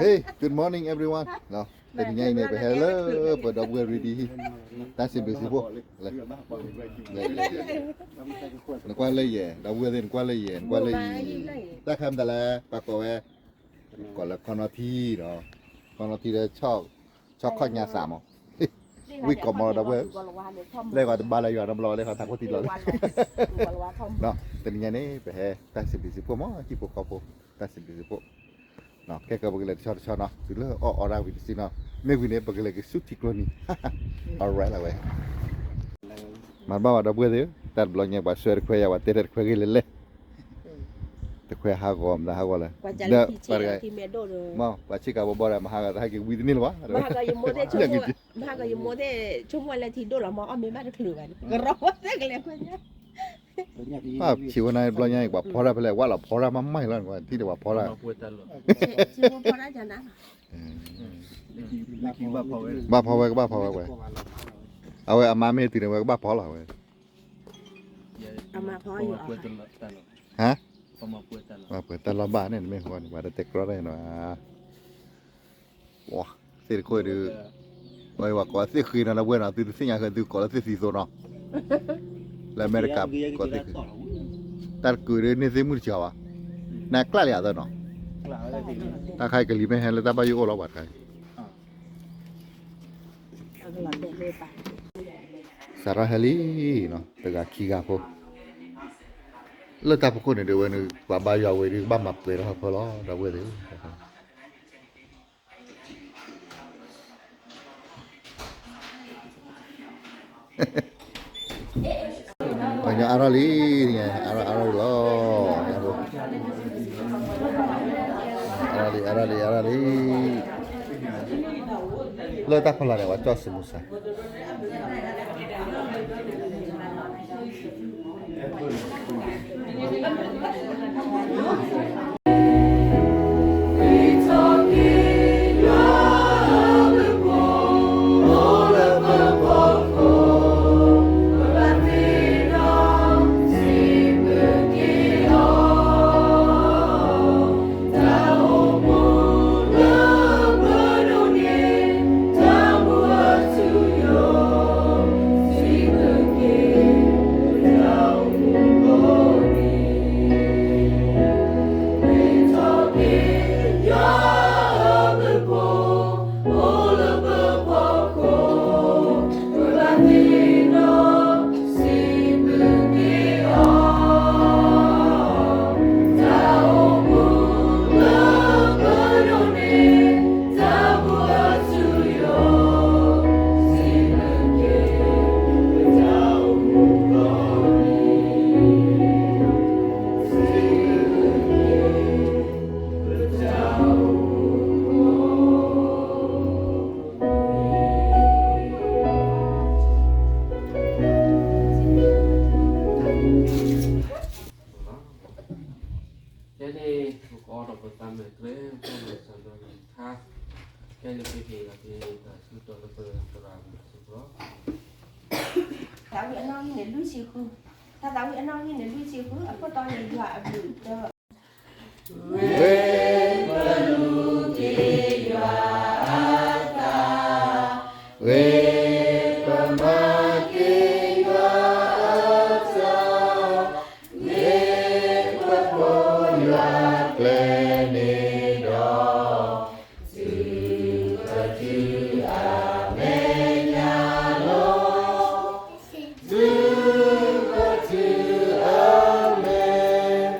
Hey, good morning everyone. တနံၤညါအံၤန့ၣ် ပဟဲလၢပဒီပုၢ်ဝဲၢ် ready ဟံၣ် တၢ်စံးဘျုးစံးဖှိၣ် လဲၤ နကွၢ်လၢယဲၢ် ဒီပုၢ်ဝဲၢ်သ့ၣ် နကွၢ်လၢယဲၢ် နကွၢ်လၢယဲၢ် တၢ်ခါမတၤလဲၣ် ပှၤကိးဝဲ ကိးလၢခီနီထံဒီး ခီနီထံဒီး ဆီခီၣ်ညါသးမး ဝံၣ်ကိးမီၤဒီပုၢ်ဝဲၢ် လဲၤဂီၤတဘါလၢယွၤတဘျီ လဲၤဂီၤထးခိၣ်တံၢ်လီၤ တနံၤညါန့ၣ် ပဟဲတၢ်စံးဘျုးစံးဖှိၣ်မး ဟံၣ်ဖိဃီဖိ တၢ်စံးဘျုးစံးဖှိၣ် ခဲကၢပကလဲၤတဆီတဆီနီၤ တုၤလၢအီၣ်အီတၢ်ဝံၤတစုနီၤ မ့ၢ်ဝံၤန့ၣ် ပကလဲၤက့ၤဆူထံကျိနံၤ alright လီၤဝဲ မၤတဘၣ်ဘၣ်ဒီပုၢ်ဝဲၢ်သ့ၣ် တၢ်တဘျီညါပှၤဆှၢတခွဲယၤ ပှၤတဲတၢ်တခွဲဂ့ၤလဲၣ်လဲၣ် တခွဲဟးဂီၤ မတၤဟးဂီၤလဲၣ် ဒီးပှၤတဂၤ မ့ၢ်ပှၤဆ့ကၤဘီဘီဒီး မဟါဂၤတဟဲက့ၤဝံတန့ၢ်လၢၤဘၣ် မဟါဂၤယမိၢ်သ့ၣ်ဆိကမိၣ်လၢထံဒိၣ်လီၤ မ့ၢ်အီၣ်မ့ၢ်ဘၣ်တချုးဘၣ်န့ၣ် ကရီဝဲသ့ၣ်ကလဲၤခွဲညါ ဘၣ်ဆံးဝဲနၤတဘျီညါအံၤ ပှၤဖီတၢ်ဖဲလဲၣ် ဝဲလီၤဖီတၢ်မးမးအံၤလီၤ ထံၣ်ဒီးပှၤဖီတၢ် ဘၣ်ဖီဝဲကဘၣ်ဖီဝဲဝဲ အဝဲအမါမ့ၢ်တုၤန့ၣ် ဝဲကဘၣ်ဖီလီၤဝဲ ဟါ ပှၤပှဲၤတၢ်လီၢ်ဘၣ်န့ၣ် နမ့ၢ်ဃီန့ၣ် ပှၤတတဲကြီတၢ်နီၤ သ့ၣ်တခိၣ်ဒုး ဝဲပှၤကိးသ့ၣ်ဃ့နီၤ လၢဝဲနီၤ သုတသ့ၣ်ညါဃဲ သုကိးလၢသ့ၣ်သံသိနီၤ လၢအမဲရကၤကိးသ့ၣ်ဃ့ တၢ်တကုာ်ဒုးန့ၢ်သ့ၣ်မုၢ်တစှၤဘၣ် နကျၢ်လံအသၢနီၤ တၢ်ခါအံၤကလံၤမ့ၢ်ဟဲလၢတၢ်ဘၣ်ယိၣ်အိၣ်လီၤပှၤတခါအံၤ စးထီၣ်ဟဲလံနီၤ တဂၤခံဂၤဖိ လၢတၢ်ဖီခိၣ်န့ၣ်ဒုး ဝဲန့ၣ် ပှၤဘါယွၤဝဲဒုး ကဘၣ်မၤပှဲၤထီၣ်ဖၢလီၤ ဒီပုၢ်ဝဲၢ်သ့ၣ် ပှၤညီအါထီၣ်လံ အါထီၣ်အါထီၣ်လံလီၤ အါထီ�်လံ အါထီၣ်လံ အါထီၣ်လံ လၢတၢ်ဖီလာ်န့ၣ် ပှၤကၠီၣ်စမူစါ ဖဲန့ၣ် ပကအီၣ်ဒီးပသးမဲာ်ချ့ ပကီၢ်ဒီးစၢၤဒီးထါ ဖဲန့ၣ်ကဟ့ၣ်လီၤက့ၤတၢ်ဆၢကတီၢ်လၢပသရၣ်မုၣ်စ့ၢ်ကီး သးဝံၣ်အနီၣ်ဂံၢ်န့ၣ်လွံၢ်ဆံဃု, တၢ်သးဝံၣ်အနီၣ်ဂံၢ်န့ၣ်လွံၢ်ဆံဃု အခိၣ်တီန့ၣ်ယွၤအဘျုးတ ဝ့ၢ်ပလူၤက့ၤယွၤအသး, ဝ့ၢ်ပမၤက့ၤယွၤအသး, ဝ့ၢ်ပဖိယွၤကျဲန့ၣ်ဒီး, တုၤပတုၤအမဲာ်ညါလီၤ, တုၤပတုၤအမဲာ်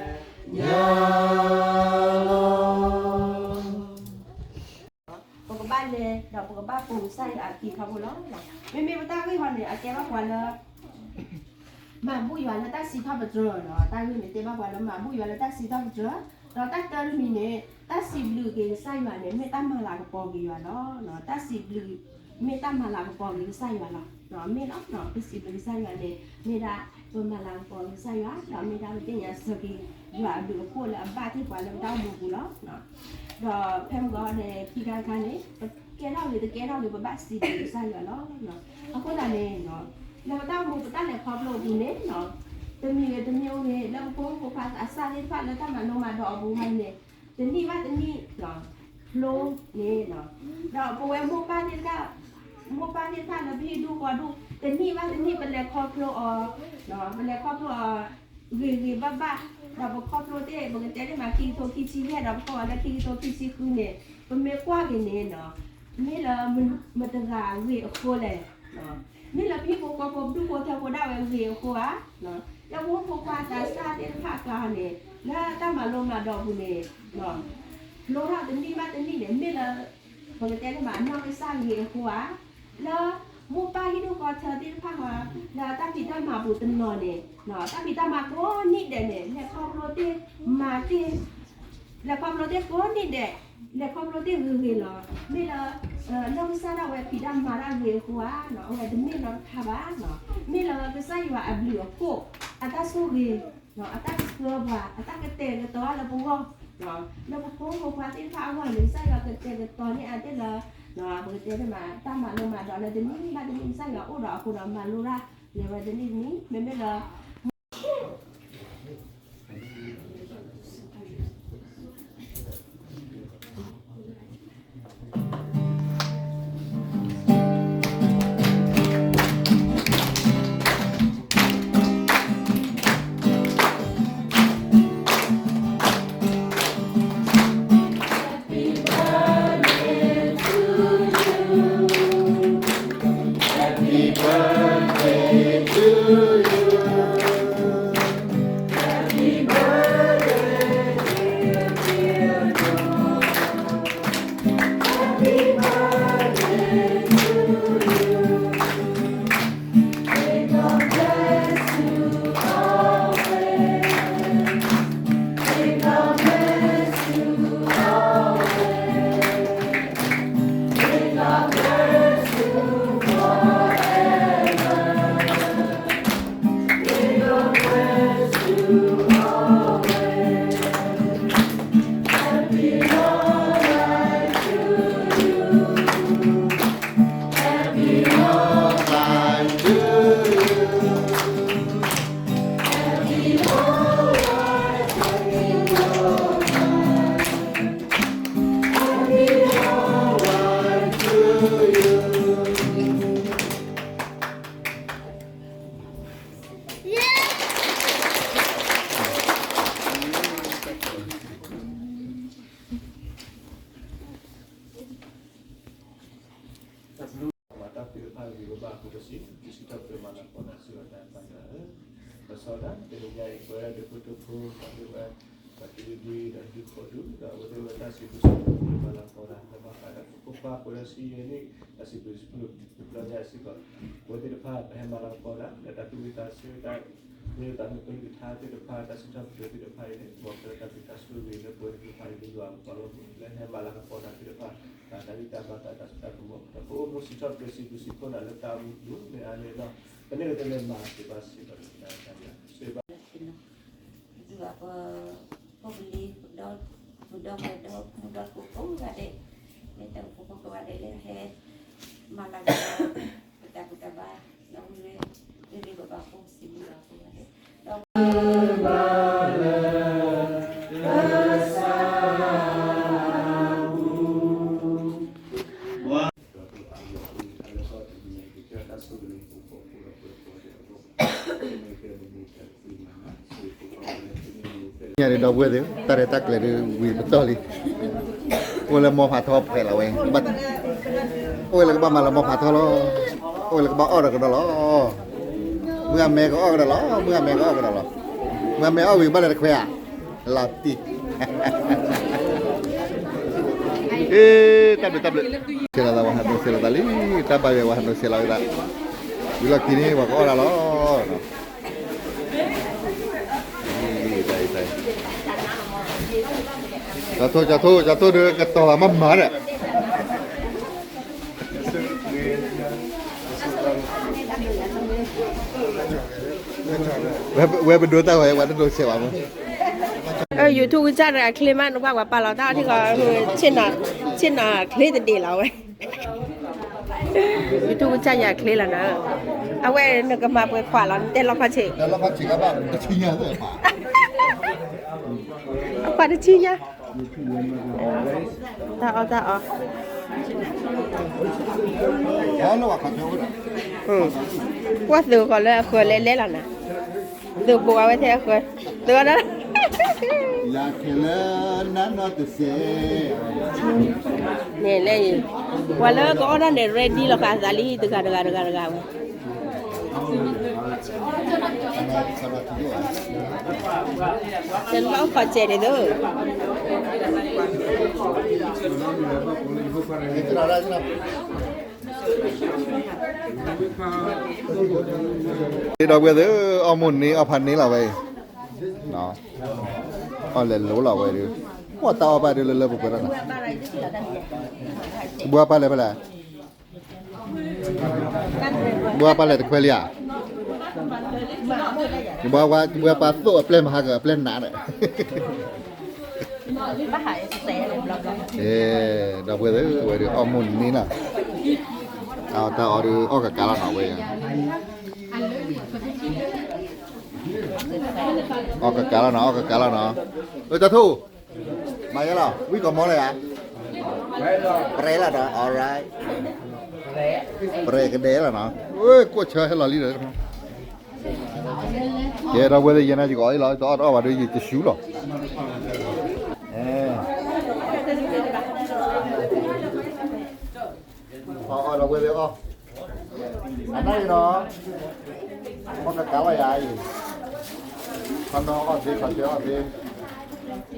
ညါလီၤ. ပကဘၣ်လဲၤဒီးပကဘၣ်ပိာ်ကစၢ်ယွၤအခံထီဘိလီၤ. မ့မ့ၢ်ပတၢ်ဂ့ၢ်ဟီန့ၣ် အကဲဘၣ်ပှၤလၢ မၤဘူၣ်ယွၤလၢတၢ်စံးထီၣ်ပတြၢၤလီၤ. တၢ်ဂ့ၢ်န့ၣ်တဲဘၣ်ပှၤလၢမၤဘူၣ်ယွၤလၢတၢ်စံးထီၣ်ပတြၢၤ, ဒီးတၢ်တၢတမံၤန့ၣ် တၢ်စံးဘျုးက့ၤကစၢ်ယွၤန့ၣ် မ့ၢ်တၢ်မၤလၤကပီၤက့ၤယွၤလီၤ. တၢ်စံးဘျုး မ့ၢ်တၢ်မၤလၤကပီၤက့ၤကစၢ်ယွၤလီၤ. မ့ၢ်လီၤ ပစံးဘျုးကစၢ်ယွၤန့ၣ် မ့ၢ်ဒၣ်ပမၤလၤကပီၤက့ၤကစၢ်ယွၤ ဒီးမ့ၢ်ဒၣ်ပသ့ၣ်ညါစၢၤက့ၤ ယွၤအဘျုးအဖှိၣ်လၢအဘၣ်သ့ၣ်ပှၤလၢပတၢ်အိၣ်မူပူၤလီၤ. ဒီးဖဲမုၢ်ဂီၤန့ၣ် ခံခါတခါန့ၣ် ကဲထီၣ်ဂ့ၤတကဲထီၣ်ဂ့ၤ ပဘၣ်စံးဘျုးကစၢ်ယွၤလီၤ. အဃိသတးန့ၣ် လၢပတၢ်အိၣ်မူပတၢ်လဲၤခီဖျိအပူၤန့ၣ်, တမံၤဂ့ၤတမံၤဂ့ၤ လၢပဖိမုၣ်ဖိခွါအစၢ်သ့ၣ်တဖၣ်လၢတၢ်မၤလိမၤဒိးအပူၤန့ၣ်, တနံၣ်ဘၣ်တနံၣ် ဖျိန့ၣ်, ဒီးပဝဲမိၢ်ပၢ်သ့ၣ်တဖၣ်, မိၢ်ပၢ်သ့ၣ်တဖၣ်လၢပဟံၣ်ဒူၣ်ဃီဒူၣ် တနံၣ်ဘၣ်တနံၣ်ပလဲၤခီဖျိအီၤ, ပလဲၤခီဖျိအီၤ ဂ့ၤဂ့ၤဘၣ်ဘၣ်, ဒီးပခီဖျိသ့ၣ် ပကတဲသ့ၣ်မး ခံကထိခံဆံယဲၢ် ဒီးပခီဖျိလၢခံကထိခံဆံဃုန့ၣ်, ပမ့ၢ်ကွၢ်က့ၤန့ၣ်, မ့ၢ်လၢမတဂၤအဂ့ၤအဃိလဲၣ်, မ့ၢ်လၢပဟံၣ်ဖိဃီဖိပဒူၣ်ဖိထၢဖိဒၣ်ဝဲအဂ့ၤအဃိဧါ, လၢပဖိမုၣ်ဖိခွါသးစၢ်သ့ၣ်တဖၣ်အကျါန့ၣ်, လၢတၢ်မၤလိမၤဒိးအပူၤန့ၣ်, ဖျိထီၣ်တနံၣ်ဘၣ်တနံၣ်န့ၣ် မ့ၢ်လၢ ပကတဲန့ၣ်မး အနီၢ်ကစၢ်ဂ့ၤအဃိဧါ, လၢမိၢ်ပၢ်ဟံၣ်ဒူၣ်ဃီထၢသ့ၣ်တဖၣ်ဟီ, လၢတၢ်ဖံးတၢ်မၤပူၤတနီၤန့ၣ်, တၢ်ဖံးတၢ်မၤကိးနံၣ်ဒဲးန့ၣ် လဲၤခီဖျိသ့ၣ်မၤသ့ၣ်, လဲၤခီဖျိသ့ၣ်ကိးနံၣ်ဒဲး, လဲၤခီဖျိသ့ၣ်ဂ့ၤဂ့ၤလီၤ. မ့ၢ်လၢ နီၢ်ကစၢ်ဒၣ်ဝဲဖံးတၢ်မၤတၢ်ဂ့ၤအဃိဧါ, အဝဲတမ့ၢ်နီတခါဘၣ်, မ့ၢ်လၢကစၢ်ယွၤအဘျုးအဖှိၣ်, အတၢ်ဆိၣ်ဂ့ၤ, အတၢ်ကဆှၢပှၤ, အတၢ်ကတဲာ်ကတီၤလၢပဂီၢ်, လၢပဖိမုၣ်ဖိခွါသ့ၣ်တဖၣ်အဂီၢ်န့ၣ် ကစၢ်ယွၤကတဲာ်ကတီၤန့ၢ်အသ့ၣ်လၢ ပကတဲန့ၣ်မး တၢ်မၤလိမၤဒိးလၢတနံၣ်ဘၣ်တနံၣ် ကစၢ်ယွၤအိၣ်ဒီးအဃိဒီးမၤလိတၢ်လဲၤဝဲတနံၣ်တနံၣ် မ့မ့ၢ်လၢ တၢ်ဘျုး မၤတၢ်သ့ၣ်တဖၣ်ဂ့ၤဂ့ၤဘၣ်ဘၣ်အဃိ ပစံးထီၣ်ပတြၢၤမၤလၤကပီၤတၢ်စံးလီၤတၢ်ပာ်ယွၤဧၢ, ပစီဒၣ်တနံၤညါအံၤ ပဝဲဒၣ်ဒုးဖိထၢဖိ ပှၤဒုးဝဲ ပှၤကလုာ်ဒုးဒီးဒုးခိၣ်ဒုး ဒီးအဝဲသ့ၣ်ဝဲတၢ်စံးဘျုးစံးဖှိၣ်မၤလၤကပီၤတၢ် လၢဘၣ်ဃးဒီးဖိခွါပဝဲဒၣ်ဆံယဲၢ်နံၣ် တၢ်စံးဘျုးစံးဖှိၣ်တဘျီညါစ့ၢ်ကီး ပဝဲသ့ၣ်တဖၣ် ပဟဲမၤလၤကပီၤတၢ် လၢတၢ်သူၣ်ဝံၣ်သးဆၢတၢ် မ့ၢ်တၢ်မုာ်ကလုၢ်ကထါသ့ၣ်တဖၣ် တၢ်စံးထီၣ်ပတြၢၤသ့ၣ်တဖၣ်အံၤန့ၣ် မ်ပတၢ်ဘျုးတၢ်ဆိၣ်ဂ့ၤလၢပဝဲသ့ၣ်တဖၣ်အံၤ လၢယွၤအပှၤဂီၢ်မုၢ် လၢဟဲမၤလၤကပီၤတၢ်သ့ၣ်တဖၣ် တၢ်ဂံၢ်တၢ်ဘါတၢ်တၢ်စိတၢ်ကမီၤ ဒီးပအိၣ်မူစံးထီၣ်ပတြၢၤစံးဘျုးစံးဖှိၣ်နၤလၢတၢ်မူပူၤ မ့ၢ်အါန့ၢ်ဒီး ပန့ၢ်ကတၢၢ်လၢမၤစံးဘၣ်စံးဘၣ်တၢ်တၢ်ယၤ စံးဘၣ် ပဒိၣ်ပလံၤ ပဒီပုၢ်ဒီဝဲၢ်ဒီမုၣ်ဒီကိးကိးဂၤဒဲး, လၢတၢ်အိၣ်ဖှိၣ်ကိးဂၤဒဲးလၢဟဲ မၤလၤကပီၤ ပတၢ်ဘူၣ်တၢ်ဘါ ဒီးဝံၤဝဲ လၢလၢပဘၣ်ဖှိၣ်စံးဘျုးဘၣ်ကိးဂၤဒဲး, ဒီး ညါဒီး ဒီပုၢ်ဝဲၢ်သ့ၣ် တၢ်ရဲၣ်တၢ်ကျဲၤဒီး ဝံၤပတီၢ်လံ, အိၣ်လၢမီဖးထီဖဲးလီၤဝဲ, အိၣ်လၢကဘၣ်မၤလၢမီဖးထီလီၤ, အိၣ်လၢကဘၣ်အီၣ်ဒီးကဒီးလီၤ, မုၢ်အမဲကအီၣ်ကဒီးလီၤ, မုၢ်အမဲကအီၣ်ကဒီးလီၤ, မုၢ်အမဲအီၣ်ဝံၤဘၣ်လဲၤတခွဲးဧါ, လီၤတံၢ် အ့ တၢ်ဘျုးတၢ်ဘျုး, ဆဲးလီၤသးဝဲဟးဒိးဆဲးလီၤသးလံ, တၢ်ဘၣ်ယွၤဝဲဟးဒိးဆဲးလီၤဝဲသး, ဝံၤလီၢ်ခံန့ၣ် ပှၤကအီၣ်တၢ်လီၤ, ကၠီထိ ကၠီထိ ကၠီထိဒီးကတီၤမးမးဒီး ဝဲပဒိတၢ်ဝဲ ပှၤတဒိဆဲးဘၣ်မး, အ YouTube ကစၢ်ဒီးအချ့မး နကွၢ်ပှၤပာ်လီၤတၢ်အီၤထံဃီ, ဆ့ၣ်နီၤချ့တဒ့ၣ်လီၤဝဲ. YouTube ကစၢ်ယွၤချ့လီၤနၤ, အဝဲနကမၤပှဲၤခွးလီၤ နတဲလီၤခီဆ့း, တဆံညါ, အခွးတဆံညါ, တၢ်အီၣ်တၢ်အီ, ကွၢ်သုးဃီၤလၢအဃၢၤလဲလဲလီၤနၤ, သုးဘိးအဝဲထဲအဃၢၤ, သုးအီၣ်ဒၣ် ယၤခဲလၢနနီတစဲး, န့ၣ်လဲၣ်, ပှၤလၢကအီၣ်ဒၣ်န့ၣ် ready လီၤဃာ်သးလံ တဂၤတဂၤတဂၤတဂၤဝဲ, တနီၣ်ခီၣ်စဲးန့ၣ်သိး, ဒီပုၢ်ဝဲၢ်သ့ၣ် အီၣ်မိၢ်န့ၢ်အီၣ်ဖးန့ၢ်လီၤဝဲအံၤ, အီၣ်လဲၤလိၤလီၤဝဲဒုး, ပှၤတၢ်အီၣ်ဘၣ်ဒုးလၢလၢပှဲၤပှဲၤလီၤနၤ, ဘှါပၢ်လဲၣ်ဖဲလဲၣ်, ဘှါပၢ်လဲၣ်တခွဲလံဧါ, ဘှါပၢ်သိၣ်အပျဲၢ်မဟါကၢအပျဲၢ်နးဒီး ဒီပုၢ်ဝဲၢ်သ့ၣ် ဝဲဒုးအီၣ်မိၢ်န့ၢ်နီၤ, အတၢ်အီၣ်ဒုးအီၣ်ကကါလီၤနီၤဝဲ, အီၣ်ကကါလီၤနီၤ အီၣ်ကကါလီၤနီၤ, အတၢ်ထိၣ်, မၤယဲလီၤ ဝံၣ်ကီးမီလၢယၤ, ပြဲလီၤဒီး alright, ပြဲကဒဲလီၤနီၤ, ကွၢ်ဆၢဟဲလီၤလံဒီး ကဲဒီပုၢ်ဝဲၢ်သ့ၣ် ယဲန့ၣ်ယကအီၣ်အံၤလီၤ တအီၣ်တအီၣ်ဘၣ်ဒီးယတဆူလီၤ, အီၣ်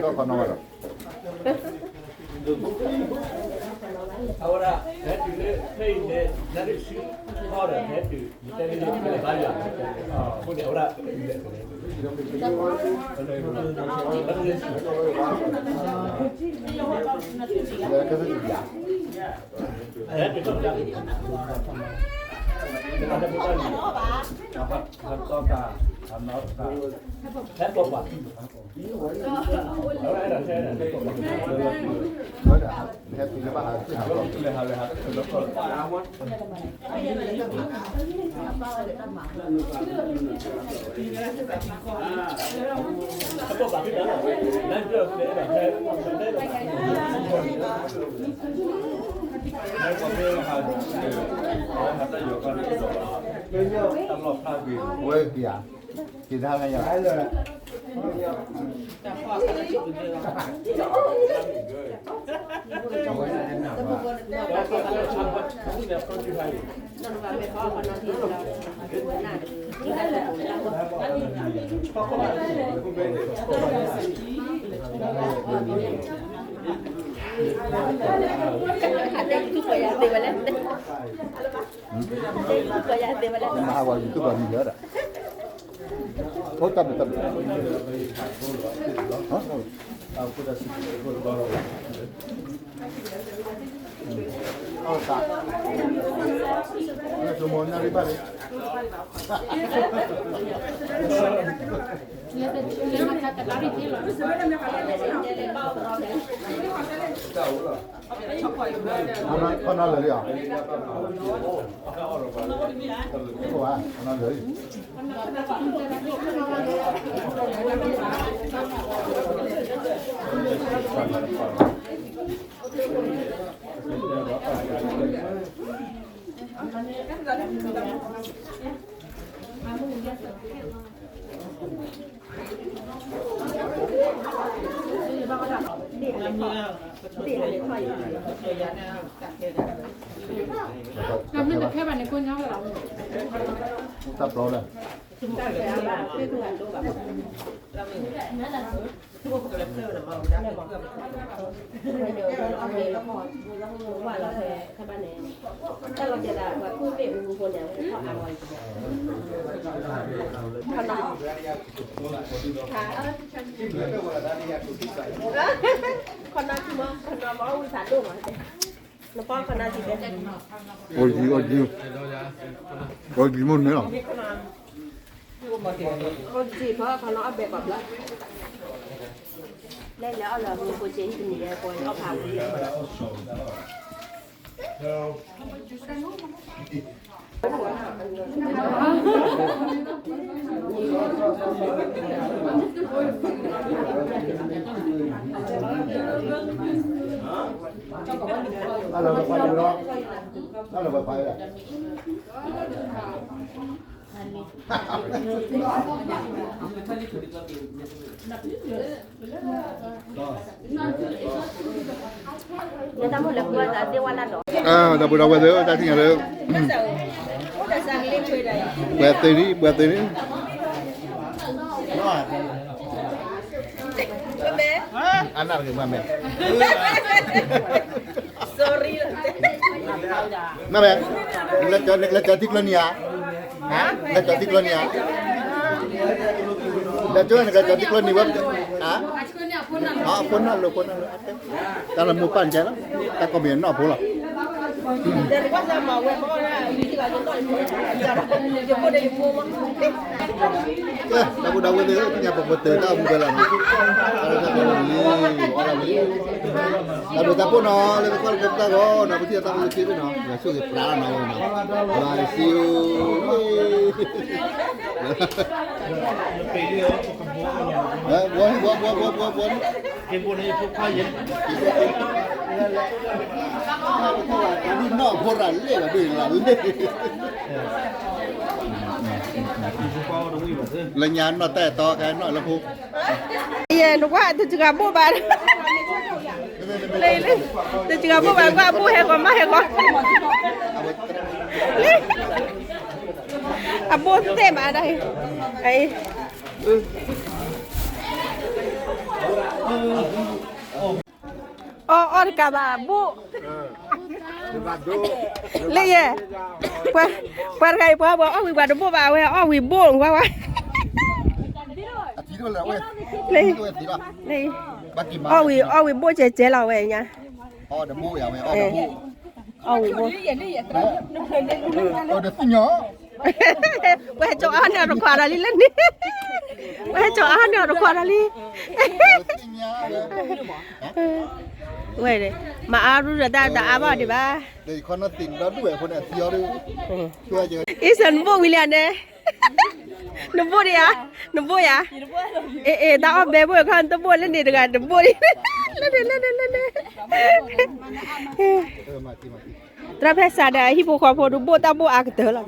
ဒီပုၢ်ဝဲၢ်သ့ၣ်အီၣ်, အနၢ်အံၤနီၤ, မ့ၢ်ကကါလီၤယၤအံၤ, ခီနီအီၣ်သ့ ခီဆၢအီၣ်သ့, ပှၤကါမုၢ်မဲထီၣ်ခီနီဝဲဒီး အဝဲဒၣ် ဟဲတုၤလၢဖဲအံၤန့ၣ် နၢ်ဒုးဆူထီၣ်ဒီး ဟဲတုၤ ယတဲလၢယကလဲၤဘါယွၤ အဃိန့ၣ် အဝဲဒၣ် ဟဲတုၤထီၣ် ဟဲပိာ်ပှၤ ဝဲက့ၤဧါ, က့ၤတၢ်လၢယၤ မၤဟးဂီၤ YouTube မံၤလၢဒီး အိၣ်တၢ်ဘျုးတၢ်ဘျုး ခီနီလၢာ်လံဧါ, ခီနီလၢာ်လံ, တၢ်ပျီလၢ ခီနီ ခီနီ မဝံသးဒိၣ်မး, နပီခီနီ အီၣ်ယံၤ အီၣ်ယံၤ အီၣ်ယံၤမ့ၢ်န့ၣ်လီၤ, အီၣ်ယံၤဖီခီနီ အီၣ်ဘဲကီးဘျီ, လဲၤလဲၤအီၣ်လၢမူခိၣ်စ့ဟံၣ်တနံၤလဲၤပီအီၣ်ဖးဝံၤလီၤ. ဒီပုၢ်ဒီဝဲၢ်သ့ၣ် တၢ်ထံၣ်ညါလၢ ပှဲၤသ့လံ ပှဲၤသ့လံ အနၢ်တဂ့ၤမ့ၢ် မ့ၢ်ဝဲ နကလဲၤကၠီၤထံကျိနံၤဧါ, နကလဲၤကၠီၤထံကျိနံၤဧါ, လဲၤကၠီၤ နကလဲၤကၠီၤထံကျိနံၤဝဲ, အဖိနၢ်လိၤ ဖိနၢ်လိၤ, တၢ်လၢမိၢ်ပၢ်န့ၣ်ကဲလီၤ, တၢ်ကိးမံၤနီၢ်ဖိလီၤ. ကဲ ဒီပုၢ်ဒီဝဲၢ်သ့ၣ်ဧၢ, သ့ၣ်ညါပကတၢၢ်တၢ်အိၣ်မူဝဲလီၤနီၤ, တၢ်ဘျုးတၢ်ဖှိၣ်နီၤ လၢပကွၢ်လၢပတၢ်ဂီၤနီၤ, ပထံၣ်တၢ်ဖိလၢခံဘ့ၣ်နီၤ, ယွၤဆိၣ်ဂ့ၤပျၢ်နီၤ, ဘၣ်စံယိၤ ဘှီဘှီဘှီဘှီဘှီဘှီ, လၢညါနီၢ်တၢ်အဲၣ်တီ ကဲနီၢ်လၢဖိ, ယဲ နကွၢ် တစှၤဘိၣ်ဘၣ်, တစှၤဘိၣ်ဘၣ် ကွၢ်အဘိၣ်ဟဲဂီၤ မါဟဲဂီၤ, လၢ အဘိၣ်သ့ၣ်မးဒၣ်, အီၣ်အီၣ်တကးဘၣ် ဘိၣ်, လၢယဲ, ပှၤတဂၤအံၤ ပှၤအီၣ်ဝံၤပှၤတဘိၣ်ဘၣ် အဝဲအီၣ်ဝံၤဘိၣ်ဝဲဝဲ, လၢ အီၣ်ဝံၤ အီၣ်ဝံၤဘိၣ်ကဲကဲလီၤဝဲညါ, အီၣ်ဝံၤဘိၣ်, ပှၤဟဲကၠီအီၣ်န့ၣ်တခွးဒီးလံလၢန့ၣ်, ပှၤဟဲကၠီအီၣ်န့ၣ်တခွးဒီးလံ, ဝဲ, မၤအါရူဒီးတၢ်တအါဘၣ်ဒံးဘၣ်, အံၤစၢၤနဘိၣ်ဝံၤလံဧါန့ၣ်, နဘိၣ်ဒံးဧါ, နဘိၣ်ယၤ, အ့ အ့ တၢ်အီၣ်ဘဲဘိၣ်ခီ နတဘိၣ်လၢန့ၣ်တဂၤ နဘိၣ်ဒံး, လၢန့ၣ်လၢန့ၣ်လၢန့ၣ်, သရၣ်ဖဲစးဒီးဟံၣ်ဖိဃီဖိဒုးဘိၣ်တၢ်ဘိၣ်အါကတၢၢ်လီၤ.